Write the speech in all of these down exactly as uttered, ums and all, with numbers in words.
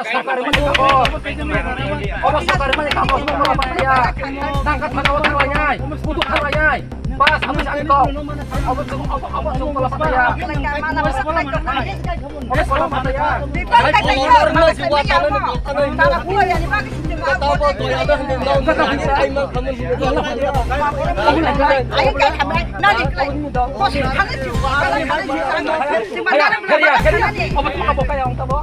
Sorkar mani kagos. Obo sorkar mani kagos, obo mani kagos. Tangka thangka obo tharlainai. Butu tharlainai. Bas, abo se ani kok. Obo se, obo, obo se tola pataya. Obo tola pataya. Obo se kaya, kaya. Obo tuma obo kaya ong tabo.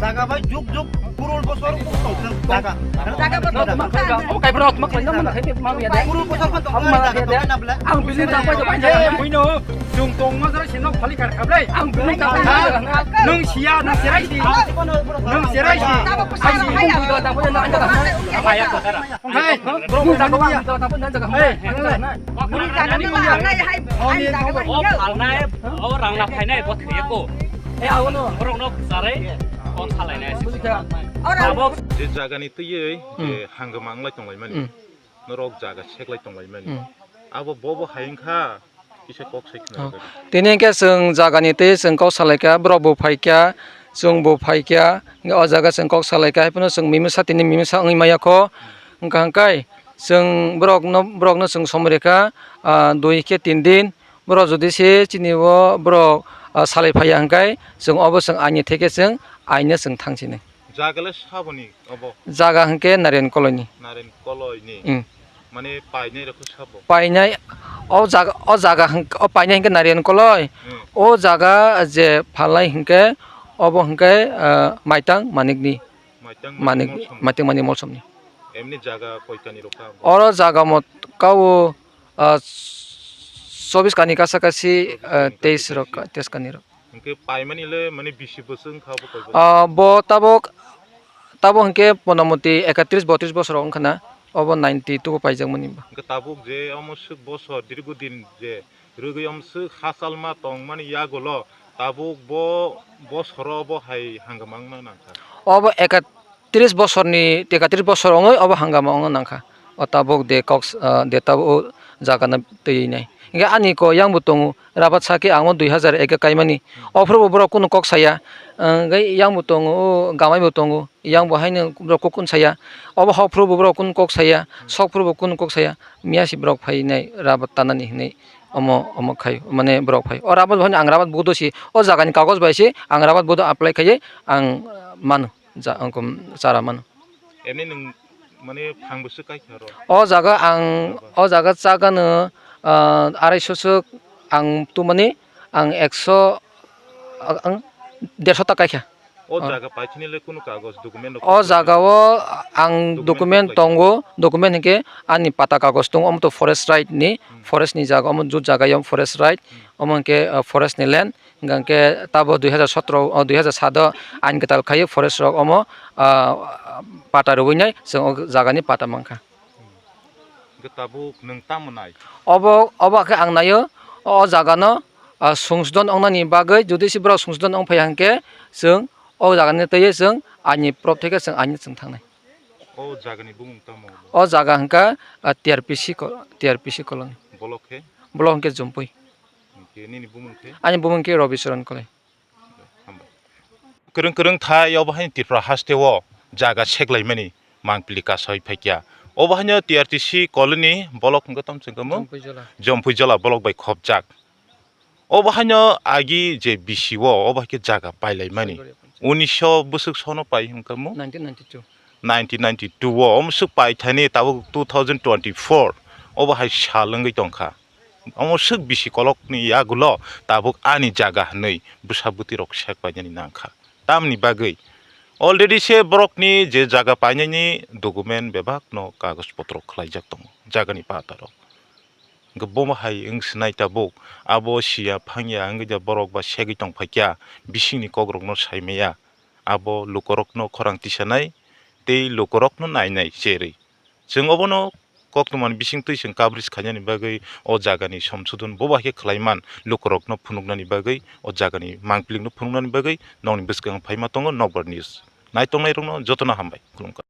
Jaga bai juk juk kurul bosor tongthang jaga. Jaga bai juk juk kurul bosor tongthang jaga. Ang bini tang pai pai jaga. Buino jung tong ma jara sino khali kar khablai. Ang bini tang pai jaga. Nung sia, nung serai si. Nung serai si. Ai si bung bui da da pai na jaga. Hai, bro, bung jaga ba, jaga ba, jaga. Hai, bung jaga ba, hai, hai, jaga ba. O phalnai, o rangna phainai, bo thwiya ko. Eh, abono. Borokno kwcharwi kok salainai. Abo je jagani twiwi, hmm, je hangama wnglai tonglaimani. Hmm. Norok jaga seklai tonglaimani. Hmm. Abo bobo hai wngkha, kisa kok sai khna. Oh. Tini hwnkhe chwng jagani twi chwng kok salaikha, borok bo phaikha, chwng bo phaikha, o jaga chwng kok salaikha, haiphano chwng mimsa tini mimsa wngwi maya kho. Wngkha hwnkhe chwng borokno, borokno chwng somoi rwkha, ah, dui khe tin din. Borok jodi se chini o borok, ah, salai phaiya hwnkhe chwng obo chwng aini theke chwng aino chwng thang sini. Jaga le saboni obo? Jaga hwnkhe Narayan Koloi ni. Narayan Koloi ni. Hmm. Mane painai rokho sabo? Painai o jaga, o jaga hwnkhe, o painai hwnkhe Narayan Koloi. Hmm. O jaga je phalnai hwnkhe obo hwnkhe, ah, Maitang Manik ni. Maitang Manik, Manik Molsom ni. Maitang Manik Molsom ni. Emni jaga koitani rokha? Oro jaga mot kao, ah, chobis kani kasa kasi, ah, teis rok, teis kani rok. Hwnkhe paimani le mane bisi bwswk wngkha bo koi bwswk? Ah, bo tabok, tabok hwnkhe monamoti ekatris botris bosor wngkha na, obo ninety two bo paijakmani ba. Hwnkhe tabuk je omo swk bosor dirgo din je rwgwi omo swk hachalma tongmani yagulo tabuk bo bosoro bo hai hangama wngna nangkha. Obo ekatris bosorni, ekatris bosor wngwi obo hangama wngna nangkha. O tabuk de kok, ah, de tabuk o jaga no twi nai. Hingke ani ko yang bo tongo, rabat sake ang o dui hazar eke kaimani. Ophuru bo borok kunu kok saya. Hingke yang bo tongo, o gamai bo tongo, yang bo haino borok kok kun saya. Obo hokphuru bo borok kunu kok saya, sokphuru bo kunu kok saya. Miya si borok phai nai rabat tanani hinui omo, omo khai, mane borok phai. O rabat bo haino ang rabat bodo si, o jaga ni kagoj bai se ang rabat bodo apply khaiye ang, ah, mano. Ja-, ang kom chara mano. Emni nwng mane phang bwswk kai kha oro? O jaga ang, o jaga chagano, ah, arai sosok ang tumani ang ekso, ah, ang derso ta kai kha. O jaga paithini le kunu kagoj document rok? O jaga o ang document tongo, document hwnkhe ani pata kagoj tongo, omo to forest right ni, forest ni jaga, omo jut jaga yang forest right, omo hwnkhe, ah, forest ni land. Hingkha khe tabo dui hazar sotro, o, dui hazar sat o ain kwtal khaiwi forest rok omo, ah, pata rwui nai chwng o jaga ni pata mankha. Hingkhe tabuk nwng tamo nai? Obo, obo khe ang naio, o jaga no, ah, sungsodon wngnani bagwi, jodi se borok sungsodon wng phaiya hingkhe chwng o jaga ni twiwi chwng aini prop thai khe chwng aini chwng thangnai. O jaga ni bumung tamo? O jaga hingkha, ah, T R P C ko-, T R P C colony. Bolok khe? Bolok hingkhe Jumpui. Hingke nini bumung khe? Ani bumung khe Robi Charan Koloi. Hambai. Kwrwng kwrwng thai obo haino Tripura haste o jaga seklaimani mangpili kasoi phaikya. Obo haino T R T C colony bolok hwnkhe tamo chwngkha mo? Jompui Jola. Jompui Jola bolok bai khopjak. Obo haino agi je bisi o obo haikhe jaga pailaimani. Soibari. Unisho bwswk sono pai hwnkha mo? Nineteen ninety-two. Nineteen ninety-two o omo swk paithani tabuk two thousand twenty-four obo hai sal wngwi tongkha. Omo swk bisi kolokni yagulo tabuk ani jaga hwnwi bwsa bwtwi rok sek painani nangkha. Tamni bagwi already se borokni je jaga painani document bebakno kagoj potro khlaijak tongo jagani pata rok. Hwnkhe bomo hai wng swnai tabuk, abo siya phangya wngwi da borok ba segwi tong phaikya, bisingni kokrokno saimaya. abo lukorokno khorang tisanai tei lukorokno nainai cherwi. Chwng obono koktwmani bisingtwi chwng coverage khainani bagwi o jagani somsodon bo bai khe khlaiman lukorokno phunuknani bagwi, o jagani mangpilingno phunuknani bagwi nokni bwskango phaima tongo Nokbar News. Naitongnai rokno jotono hambai. Khulumkha.